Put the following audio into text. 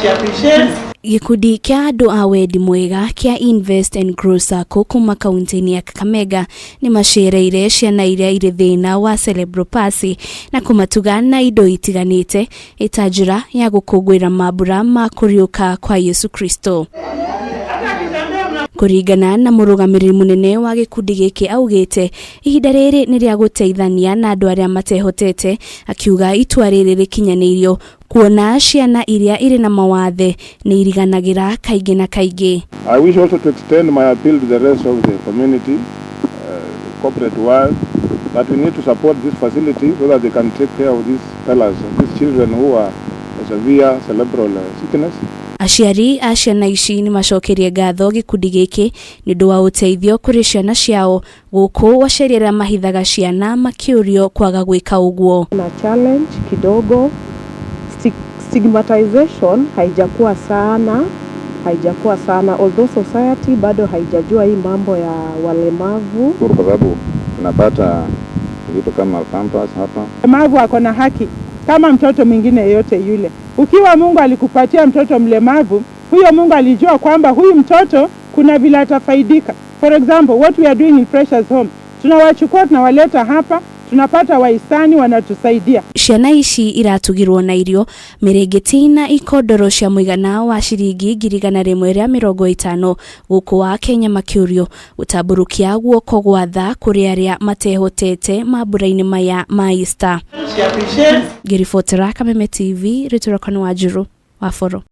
She appreciates. Gĩkundi kĩa andũ a wendi mwega kĩa Invest and Grow Sacco kuma kaunti-inĩ ya Kakamega nĩ macereire ciana iria irĩ thĩna wa cerebral palsy na kũmatuga na indo itiganĩte ĩta njĩra ya gũkũngũĩra mambura ma kũriũka kwa Yesu Kristo. Kũringana na mũrũgamĩrĩri mũnene wa gĩkundi gĩkĩ augĩte ihinda rĩrĩ nĩ rĩa gũteithania na andũ arĩa matehotete, akiuga itua rĩrĩ rĩkinyanĩirio kuona ciana iria irĩ na mawathe nĩ iriganagĩra kaingĩ na kaingĩ. I wish also to extend my appeal to the rest of the community, the corporate world, that we need to support this facility so that they can take care of these fellas, these children who are severe cerebral sickness. Aciari a ciana ici nĩ macokerie ngatho gĩkundi gĩkĩ nĩ ũndũ wa ũteithio kũrĩ ciana ciao gũkũ aciari arĩa mahithaga ciana makĩũrio kwaga gwĩka ũguo. Na challenge kidogo, stigmatization haijakuwa sana, haijakuwa sana, although society bado haijajua hii mambo ya walemavu. Shukuru kwa sababu tunapata vitu kama pampers hapa. Mlemavu ako na haki kama mtoto mwingine yeyote yule. Ukiwa Mungu alikupatia mtoto mlemavu, huyo Mungu alijua kwamba huyu mtoto kuna vile atafaidika. For example, what we are doing in Precious Home, tunawachukua tunawaleta hapa, tunapata wahisani wanatusaidia. Ciana ici iratugirwo na irio, mĩrĩngĩti na ikondoro cia mũigana wa ciringi 150,000 gũkũ wa Kenya makĩũrio gũtambũrũkia guoko gwa tha kũrĩ arĩa matehotete mambura-inĩ maya ma Easter. She appreciates. Ngĩribotera Kameme TV, rĩtwa rĩakwa nĩ Wanjiru wa Boro.